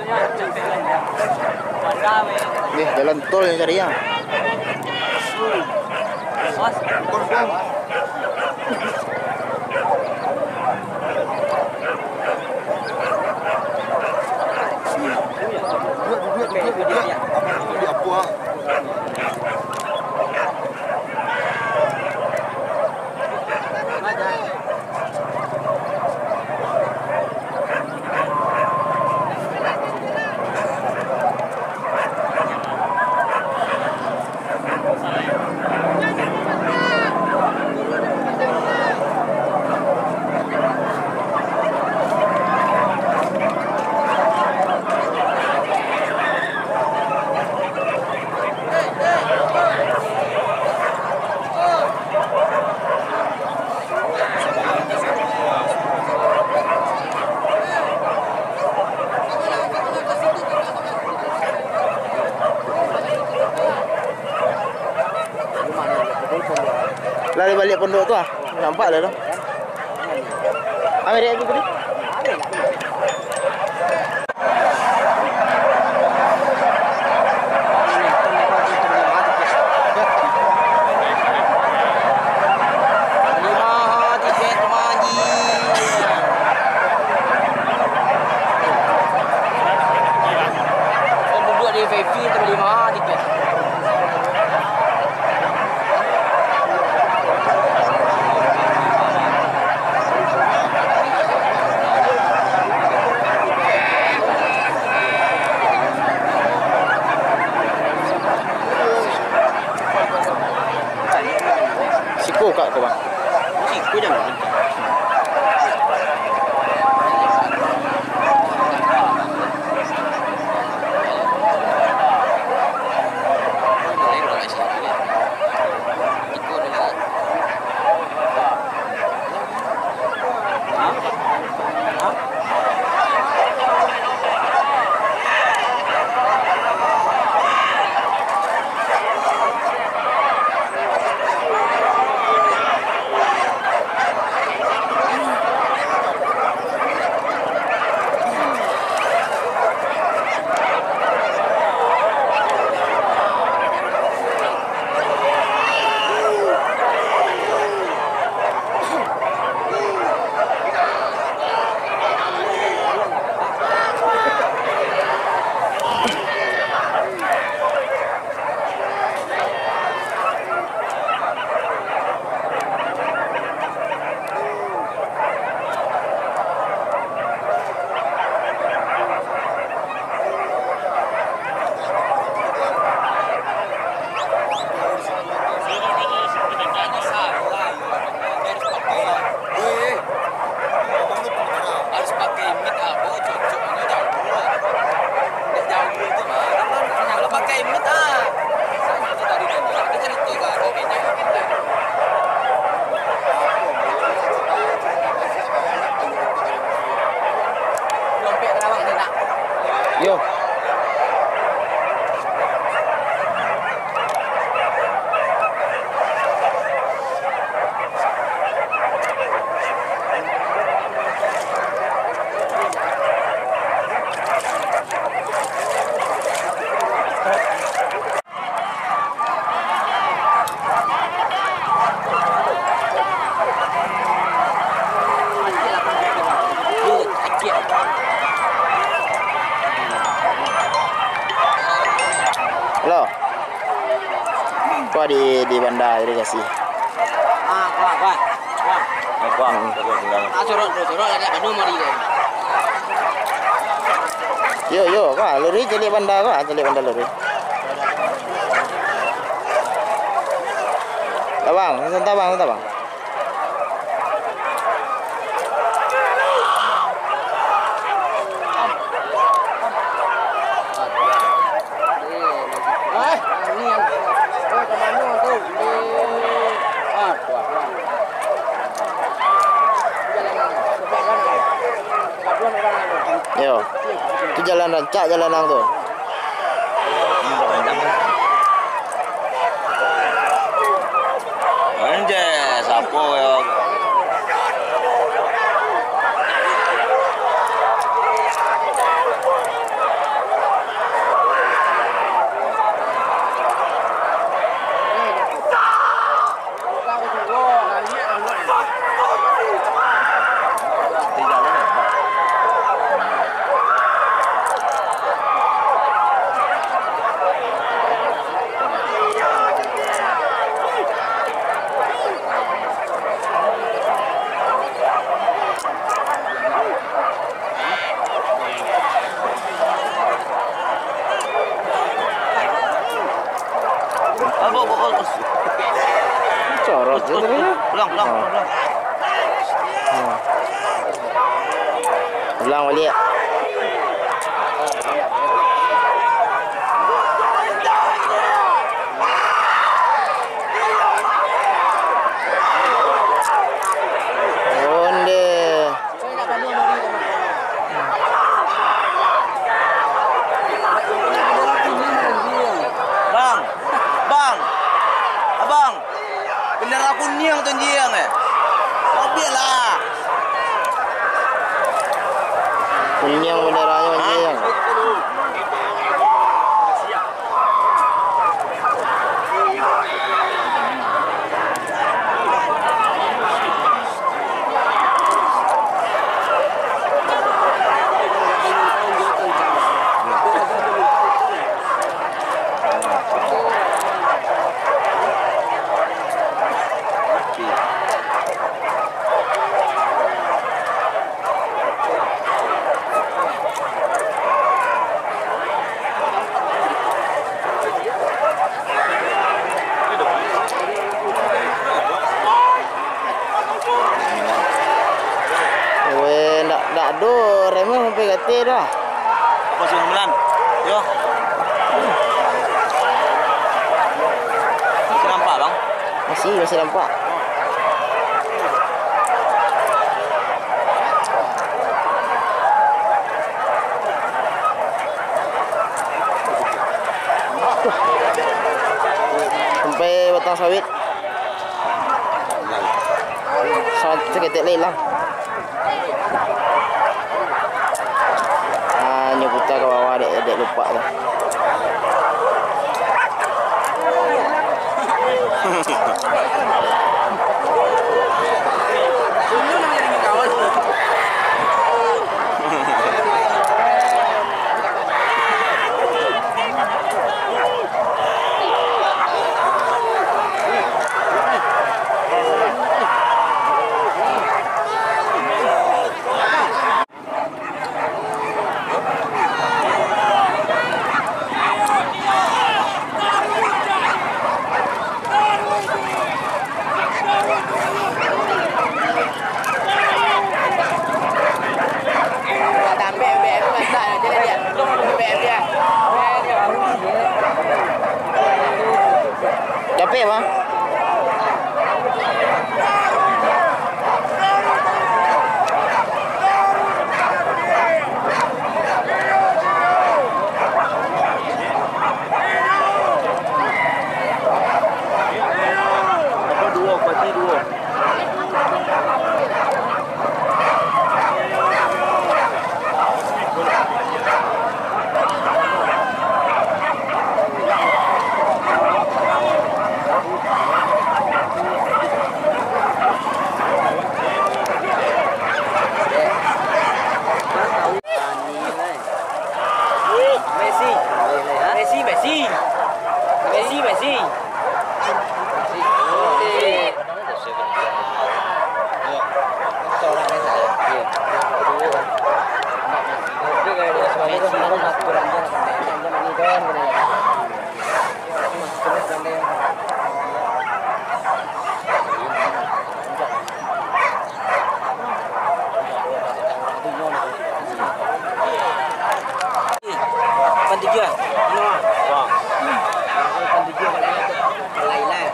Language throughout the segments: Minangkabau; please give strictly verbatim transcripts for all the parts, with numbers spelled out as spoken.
Ni jalan tol yang cari ya. Lah baliak pondok tu ah. Nampak lah tu. Ambil dia tu tadi. Lima tiket manji. Kan duduk di V I P tu lima tiket. Siko kak ko, Bang. Siko jangan. Harus pakai mic, ah, oh, cocok, ini jauh. Nggak jauh itu, Bang. Kalau pakai mic, ah. Dia cerita ke, ke, ke, ke. Dompet terawang ni, nak. Yo. Halo. Kuah di, di Banda Irigasi. Ah, kuah, kuah. Kuah. Hmm. Ah, surut tu, surut, agak penuh mari dia. Yo, yo, kuah, luri caliak Banda, kuah, caliak Banda luri. Tabang, santai bang, santai bang. Yo, tu jalan rancak, jalan ang tu. Anjay, sapo yo? Corot je tapi. Ulang, ulang, ulang. Ulang baliak. Onde. Bang, bang, abang, bendera kuniang tu anjiang eh. Mobil lah. Kuniang benderanya anjiang. Weh, ndak, ndak ado rem sampai gate dah. Apa sembilan? Yo. Masih nampak, Bang? Masih, masih nampak. Sampai batang sawit. Sa-, saketek lai lah. Ah, nyo puta ka bawah dek, dek lupak tu. Capek, Bang? Apa duo, pati duo? Messi. Messi, Messi. Messi, Messi. Lapan tujuh ah. Ino ah. Wah. Lapan tujuh balik lah tu. Lain lah.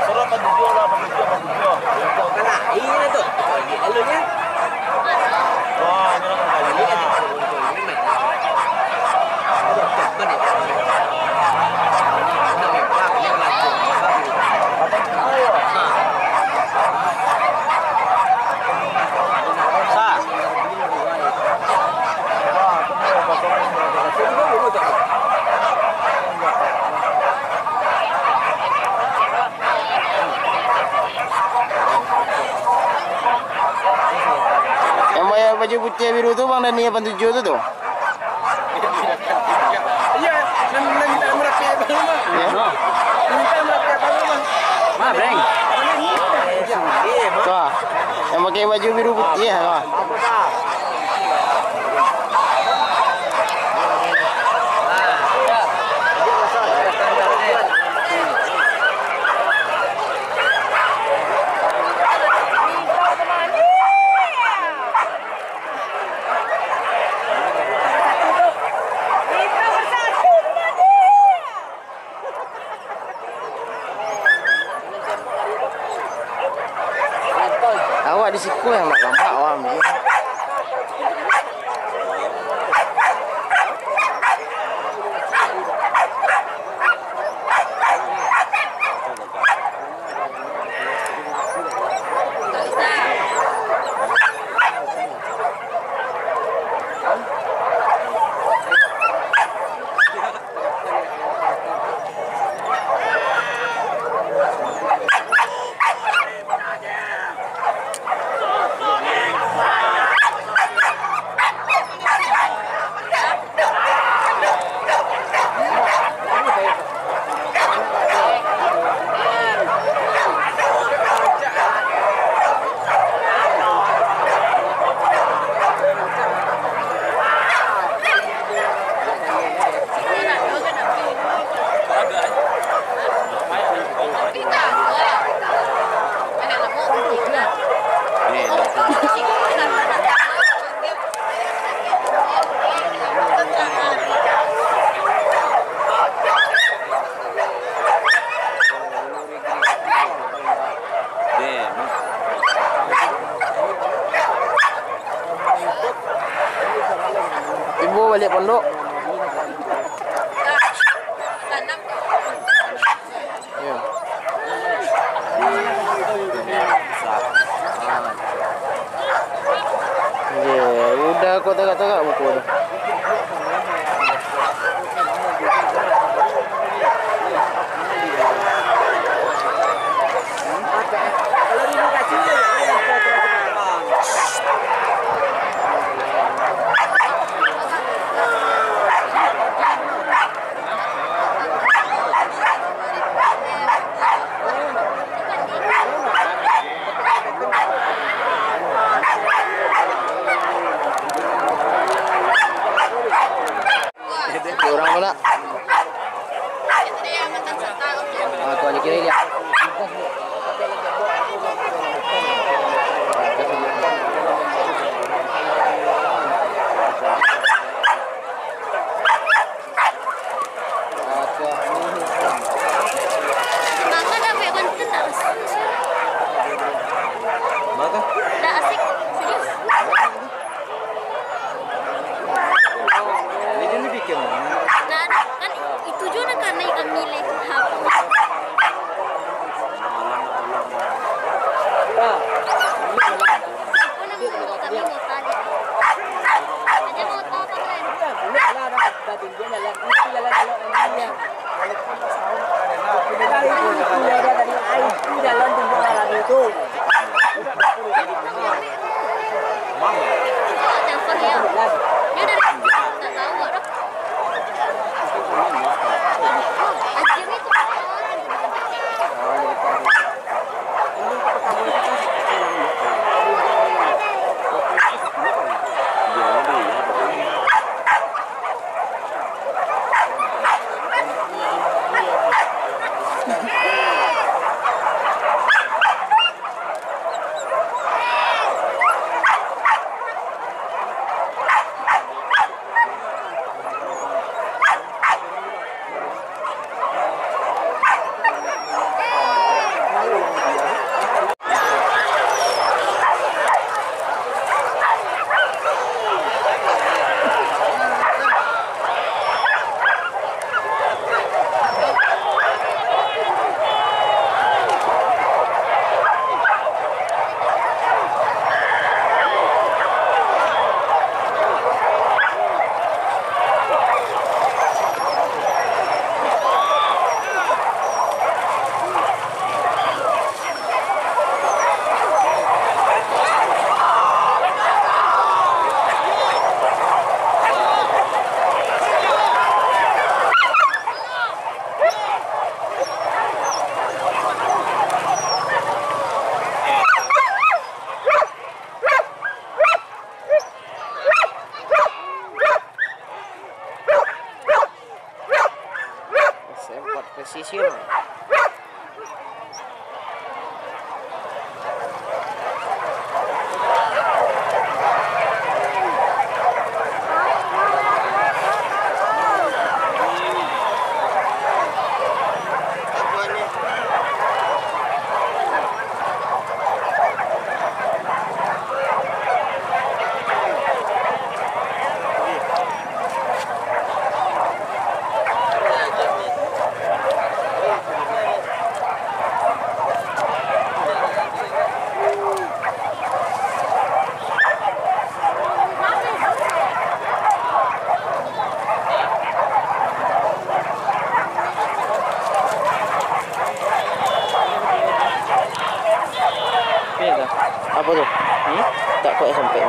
Suruh lapan tujuh lah, lapan tujuh, lapan tujuh. Kau kan lain lah tu. Kau ni lalu ni. Wah, ini orang kaya. Yang pakai baju putih biru tu, Bang Dani lapan tujuh tu, tu? Iya, nan, nan minta merapi abang mah. Ya? Nan minta merapi abang mah. Mah, Breng. Tuh, yang pakai baju biru putih, ya, tuh. Pak, di siko yang nak lamak, wah, mungkin. Ibu baliak pondok. Iyo. Iyo, udah kok tagak-tagak muko tu. Urang tu nak. Ah, tu aja kira dia. Maka dah buek konten tak asik. Maka? Tak asik, serius. Ini dulu bikin mana? Nah, kan itu juga nak kena ikan milih. Siapa nama kami mau tanya? Hanya mau tahu kan? Apo tu? Hmm? Tak kuat sampai.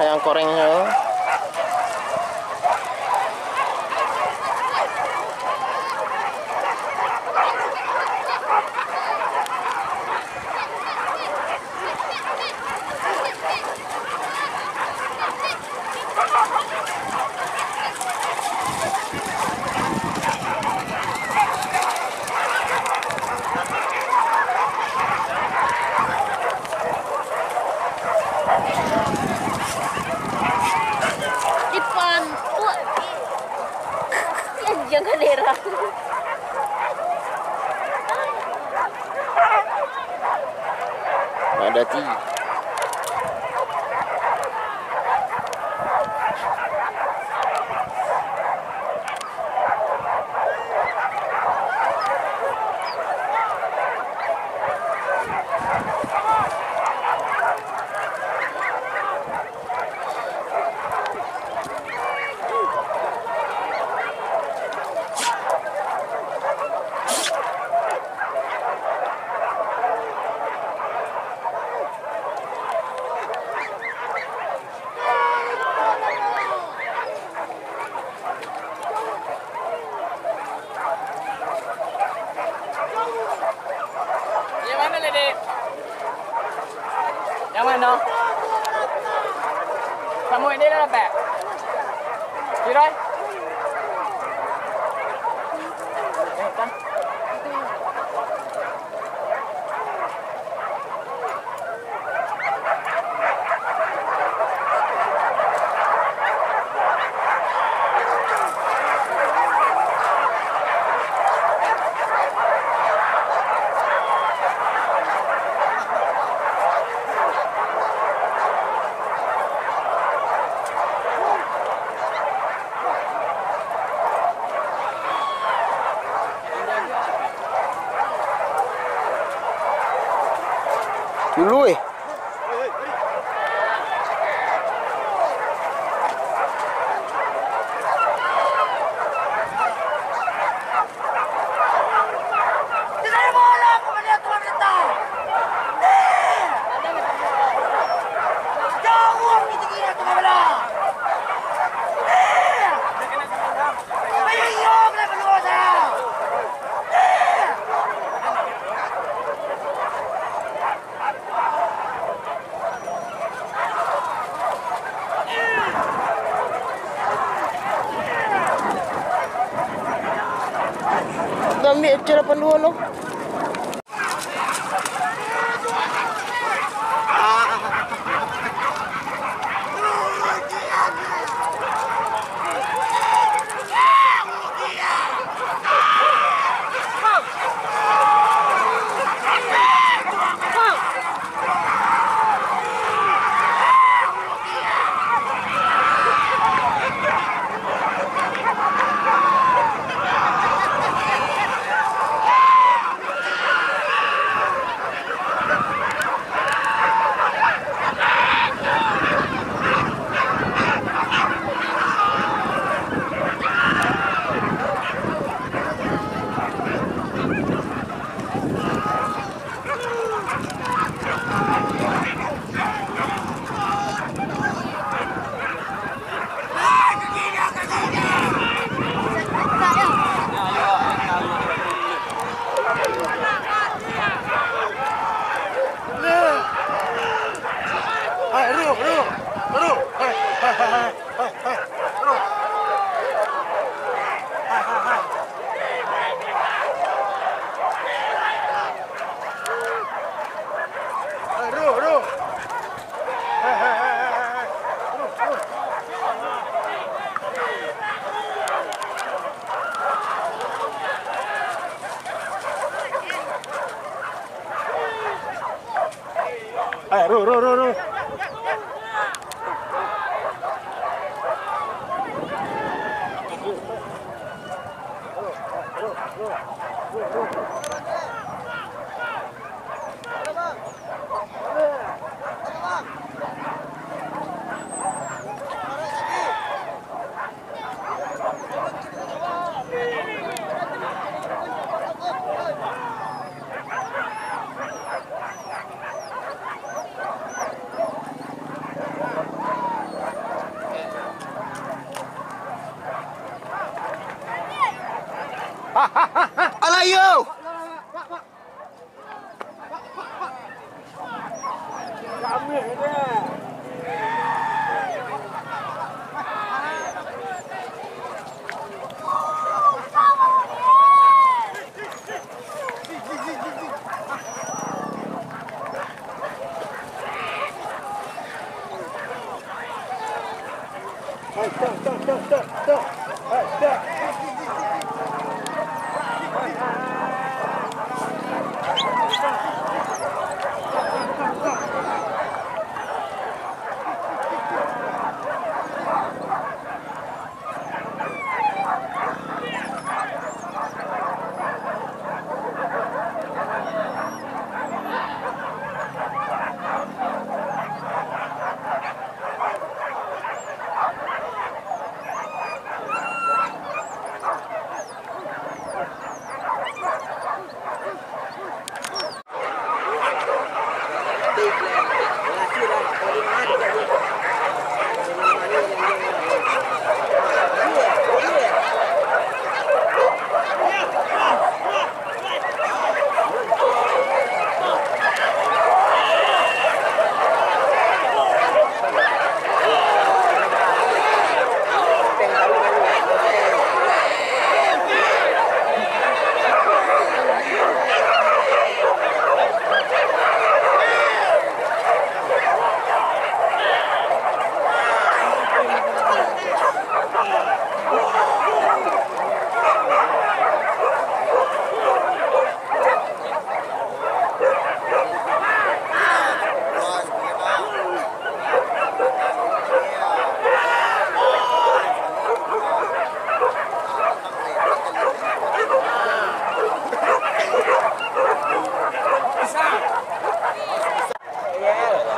Ayam goreng tu. Dipantuak. Anjing kalera. Madati. Yang mano, Dek? Yang mano? Samuik dia dah dapek? Kirai? Eh, kan? Dulu, eh. Dah ambiak C lapan dua lo. Hai, Ru, Ru, Ru, hai, hai, hai, hai. Ayo, Ru, Ru, Ru, Ru.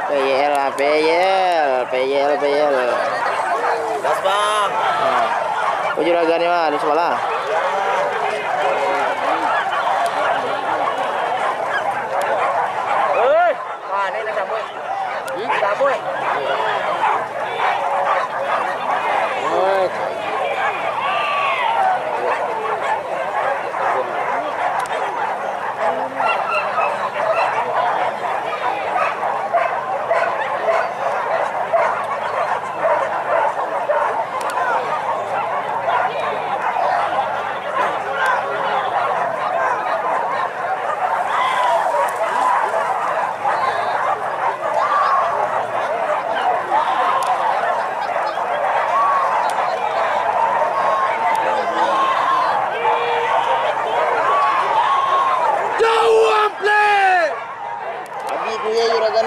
P Y L lah, P Y L, P Y L, P Y L. Gas, Bang. Nah. Uji juragan ni mah, di sabalah. Hei, mana nak sambut? Hmm? Sambut. Hei. Jauah, Ple! Abih tu ya, juragan.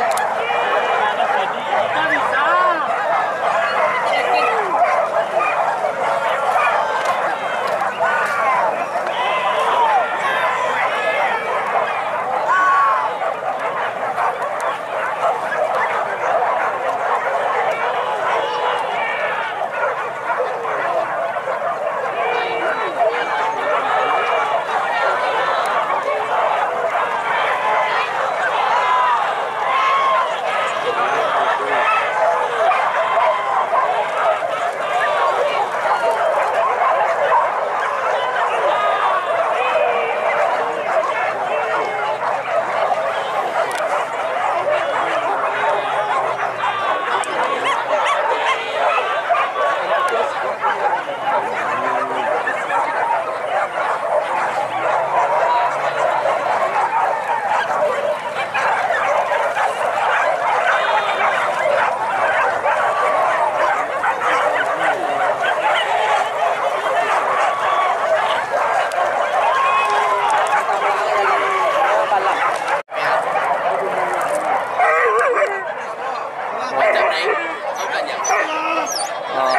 Oh.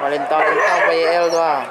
Malintang-lintang P Y L tu ah.